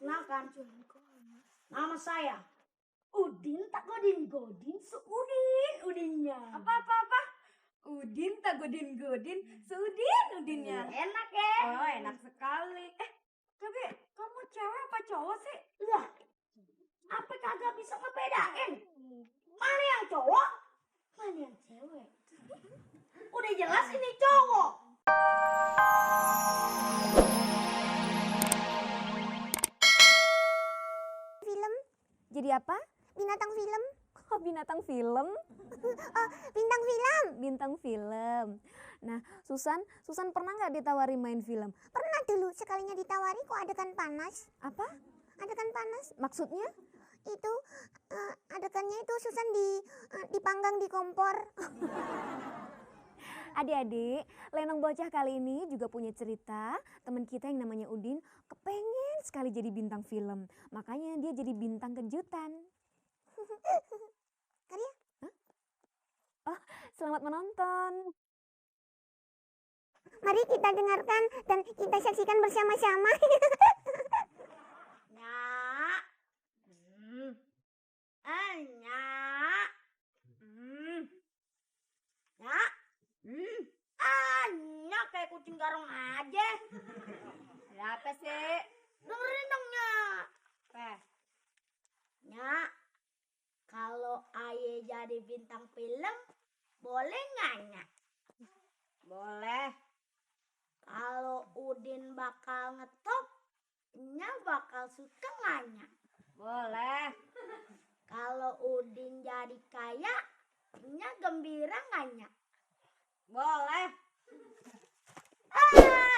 Kenalkan, nama saya Udin tak Godin Godin seudin udinnya. Apa? Udin tak Godin seudin udinnya. Enak ya? Oh, enak sekali. Tapi kamu cewek apa cowok sih? Lah, apa kagak bisa ngebedain? Mana yang cowok, mana yang cewek? Udah jelas ini cowok. Film? Jadi apa? Binatang film? Oh, binatang film. Bintang film? Bintang film. Nah, Susan pernah nggak ditawari main film? Pernah dulu, sekalinya ditawari kok adegan panas. Apa? Adegan panas? Maksudnya? Itu adegannya itu Susan dipanggang di kompor. Adik-adik, Lenong Bocah kali ini juga punya cerita. Teman kita yang namanya Udin kepengen sekali jadi bintang film. Makanya dia jadi bintang kejutan. Karya? Oh, selamat menonton. Mari kita dengarkan dan kita saksikan bersama-sama. Nyak. Nyak. Nyak. Nyak kayak kucing garong aja. Ada apa sih? Dengerin dong, Nyak. Nyak, kalau Aye jadi bintang film, boleh nggak, Nyak? Boleh. Kalau Udin bakal ngetop, Nyak bakal suka nggak, Nyak? Boleh. Kalau Udin jadi kaya, Nyak gembira nggak, Nyak? Boleh.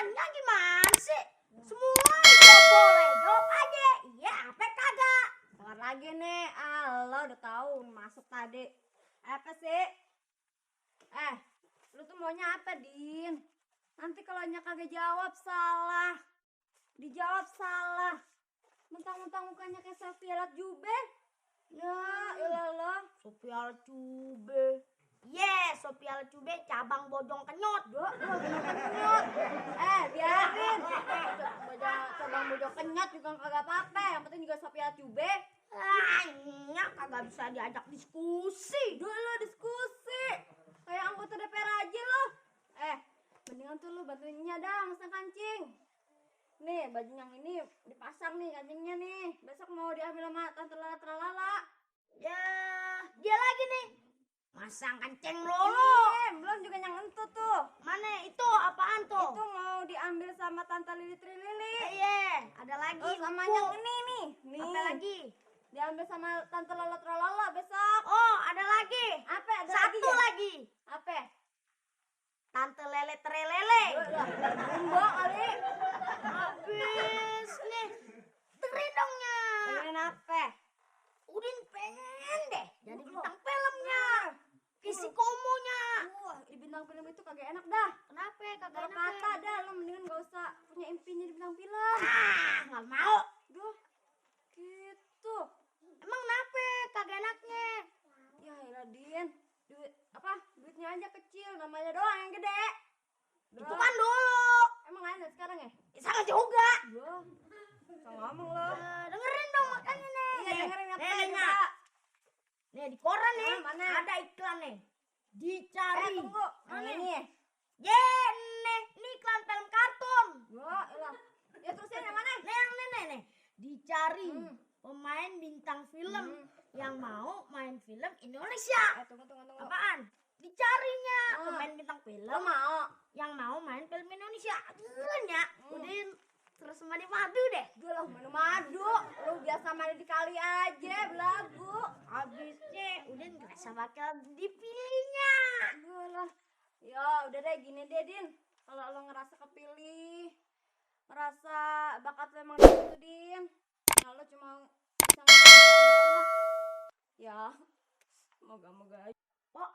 Nyak gimana sih? Semua jawab boleh, jawab aja. Iya, apa kagak? Keluar lagi nih. Lo udah tahu masuk tadi. Apa sih? Lu tuh maunya apa, Din? Nanti kalau Nyak kagak jawab salah. Dijawab salah. Mentang-mentang mukanya kayak Sophia Latjuba. Ya, ilah lo. Sophia Latjuba. Sophia Latjuba cabang Bojong Kenyot. Biarin. Cabang Bojong Kenyot juga kagak apa-apa. Yang penting juga Sophia Latjuba. Nyak kagak bisa diajak diskusi. Dulu diskusi. Kayak anggota DPR aja lo. Mendingan tuh lu bantuin Nya dah masang kancing. Nih baju yang ini dipasang nih kancingnya nih. Besok mau diambil sama Tante Lala Tralala. Ya, dia lagi nih. Masang kancing lolo. Belum juga yang entut tuh. Mana itu apaan tuh? Itu mau diambil sama Tante Lili Trilili. Ada lagi. Oh, sama lupa. yang ini nih. Apa lagi? Diambil sama Tante Lala Tralala besok. Oh, ada lagi. Apa? Ada Satu lagi. Apa? Tante Lele Trelele. Mbak kali. Habis nih. Dengerin dong, Nyak. Pengen apa? Udin pengen deh jadi bintang filmnya. Isi komonya. Di bintang film itu kagak enak dah. Kenapa? Kagak Kalau enak. kata dah, lo mendingan gak usah punya impian jadi bintang film. Nggak mau. Duh, gitu. Emang kenapa? Kagak enaknya. Ya elah Din, duitnya aja kecil, namanya doang yang gede. Itu kan dulu. Emang ada sekarang ya? Sama juga. Duh, bisa ngomong lo. Dengerin dong makanya nih. Iya dengerin apa nih, coba. Nih di koran nih. Mana? Ada iklan nih. Dicari. Tunggu. Mana? Ini ya? Nih iklan film kartun. Duh, elah. Ya terusin yang mana? Nih yang nih. Dicari pemain bintang film yang mau main film Indonesia. Tunggu. Apaan? Dicarinya pemain bintang film Lo mau? yang mau main film Indonesia. Nyak, Udin terus sama di madu deh. Duh lo minum madu. Lo biasa main di kali aja, belagu. Habisnya Udin ngerasa bakal dipilihnya. Duh lah. Ya udah deh gini deh Din. Kalau lo ngerasa kepilih, ngerasa bakat lo emang gitu Din. Nah lo cuma bisa ya moga-moga aja. Pok,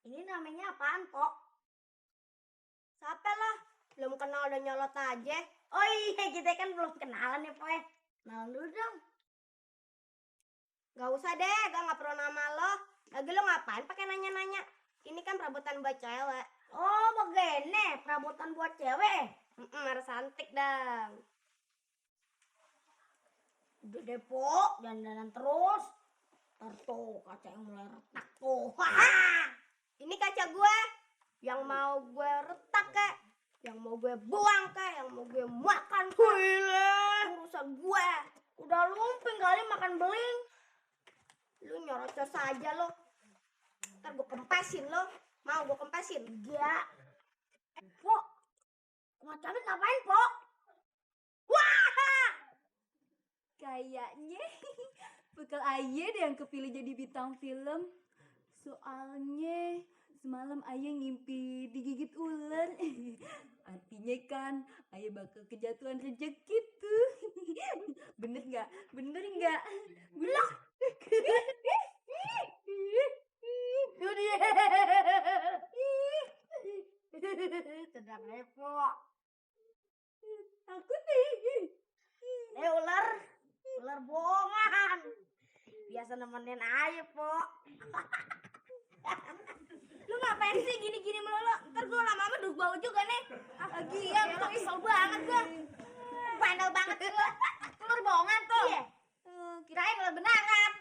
ini namanya apaan, Pok? Siapa lah? Belum kenal udah nyolot aja. Oh iya, kita kan belum kenalan ya, Pok. Kenalan dulu dong. Gak usah deh, gak perlu nama lo. Lagi lo ngapain pakai nanya-nanya? Ini kan perabotan buat cewek. Oh, begini perabotan buat cewek. Harus cantik dong. Udah deh, Po, dandanan terus. Ntar tuh kaca yang mulai retak tuh. Ini kaca gue. Yang mau gue retak kek, yang mau gue buang kek, yang mau gue makan kek. Urusan gue. Udah lumping kali makan beling. Lu nyerocos saja lo. Ntar gue kempesin lo. Mau gue kempesin? Enggak. Po, Mas Camet ngapain, Po? Kayaknya bakal Aye deh yang kepilih jadi bintang film. Soalnya semalam Aye ngimpi digigit ular. Artinya kan Aye bakal kejatuhan rezeki tuh. Bener nggak? Bener nggak? Belak. Sedang repo. Takut nih. Ular. Ular bohongan. Biasa nemenin aja, Po. Lu ngapain sih gini-gini melulu? Ntar gue lama-lama duduk bau juga nih. Lagian tuh kesel banget gue. Bandel banget sih lu. Telur bohongan tuh. Iya. Kirain telur beneran.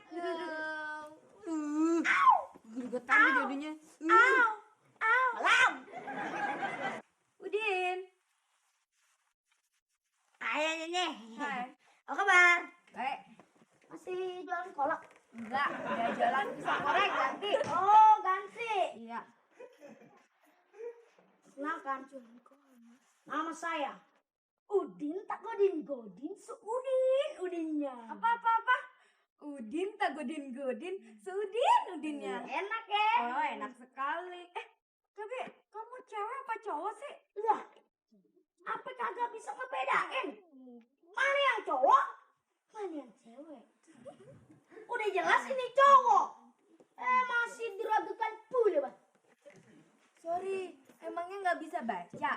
Gregetan deh jadinya. Malam. Udin. Ayahnya nih. Hai. Apa kabar? Baik. Masih jualan kolak? Enggak, udah jalan pisang goreng ganti. Oh, ganti. Iya. Kenalkan, nama saya Udin tak Godin Godin seudin udinnya. Apa? Udin tak godin seudin udinnya. Enak ya? Oh, enak sekali. Tapi kamu cewek apa cowok sih? Lah, apa kagak bisa ngebedain? Mana yang cowok? Mana yang cewek? Udah jelas ini cowok. Masih diragukan pula, Bang. Sorry, emangnya nggak bisa baca?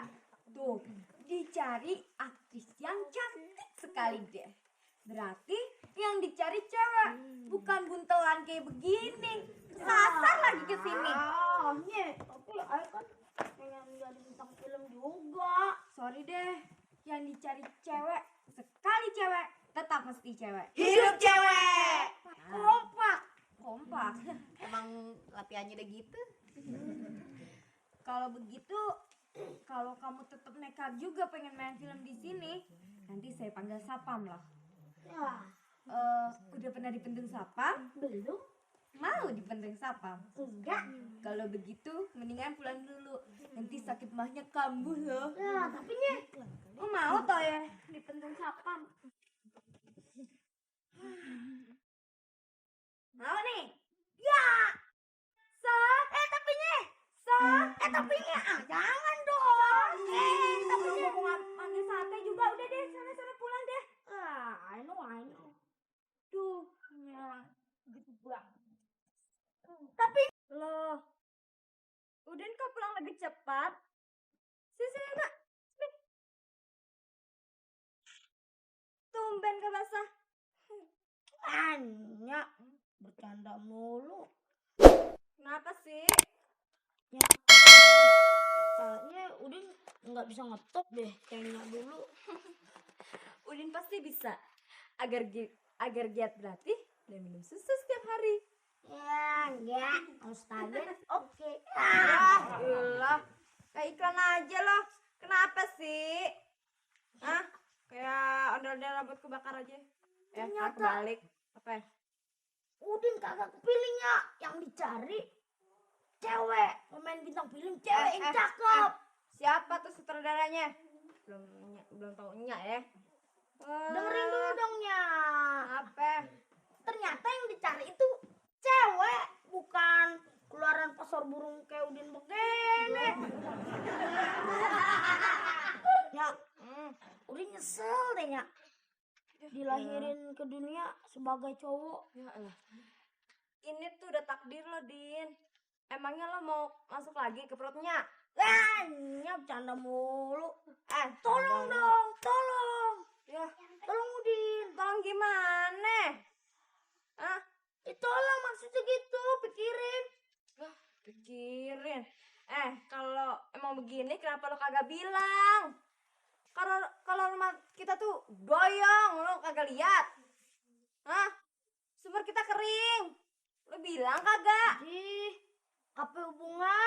Tuh, dicari aktris yang cantik sekali deh. Berarti yang dicari cewek, bukan buntelan kayak begini. Sasar lagi ke sini. Tapi ayah kan pengen jadi bintang film juga. Sorry deh, yang dicari cewek, sekali cewek, tetap mesti cewek. Hidup cewek. Kompak. Emang latihannya udah gitu? Kalau begitu, kalau kamu tetap nekat juga pengen main film di sini, nanti saya panggil sapam lah. Ya, Udah pernah dipendung sapam? belum? Mau dipendung sapam? Enggak. Kalau begitu, mendingan pulang dulu. Nanti sakit mahnya kambuh loh. Ya, tapi nih. Mau toh ya dipendung sapam? Mau nih? Ya. Tapinya. Jangan dong. Tapinya. Mau manggil sate juga udah deh. Sana pulang deh. I know. Duh, ya gitu banget. Tapi Loh, Udin kok pulang lebih cepat? Sini, nak. Sini. Tumben ke basah. hanya bercanda mulu. Kenapa sih? Kayaknya Udin nggak bisa ngetop deh kayaknya dulu. Udin pasti bisa. Agar giat berlatih dan minum susu setiap hari. Ya enggak, harus target. Oke. Iyalah, kayak iklan aja loh. Kenapa sih? Kayak ondel-ondel rambut kebakar aja. Ternyata. Balik. Apa? Udin kagak kepilihnya. Yang dicari cewek, pemain bintang film cewek yang cakep. Siapa tuh sutradaranya? Belum tahu Nya ya. Dengerin dulu dong ya. Apa? Ternyata yang dicari itu cewek, bukan keluaran pasar burung kayak Udin begini. Ya, Udin nyesel deh ya. Dilahirin ke dunia sebagai cowok. Ya Allah. Ini tuh udah takdir lo, Din. Emangnya lo mau masuk lagi ke perutnya? Nya bercanda mulu. Tolong dong, tolong. Ya, Tolong Udin. tolong gimana? Tolong maksudnya gitu, pikirin. Pikirin. Kalau emang begini kenapa lo kagak bilang? Kalau rumah kita tuh goyang, lo kagak lihat. Hah? Sumur kita kering. Lu bilang kagak? Ih, apa hubungan?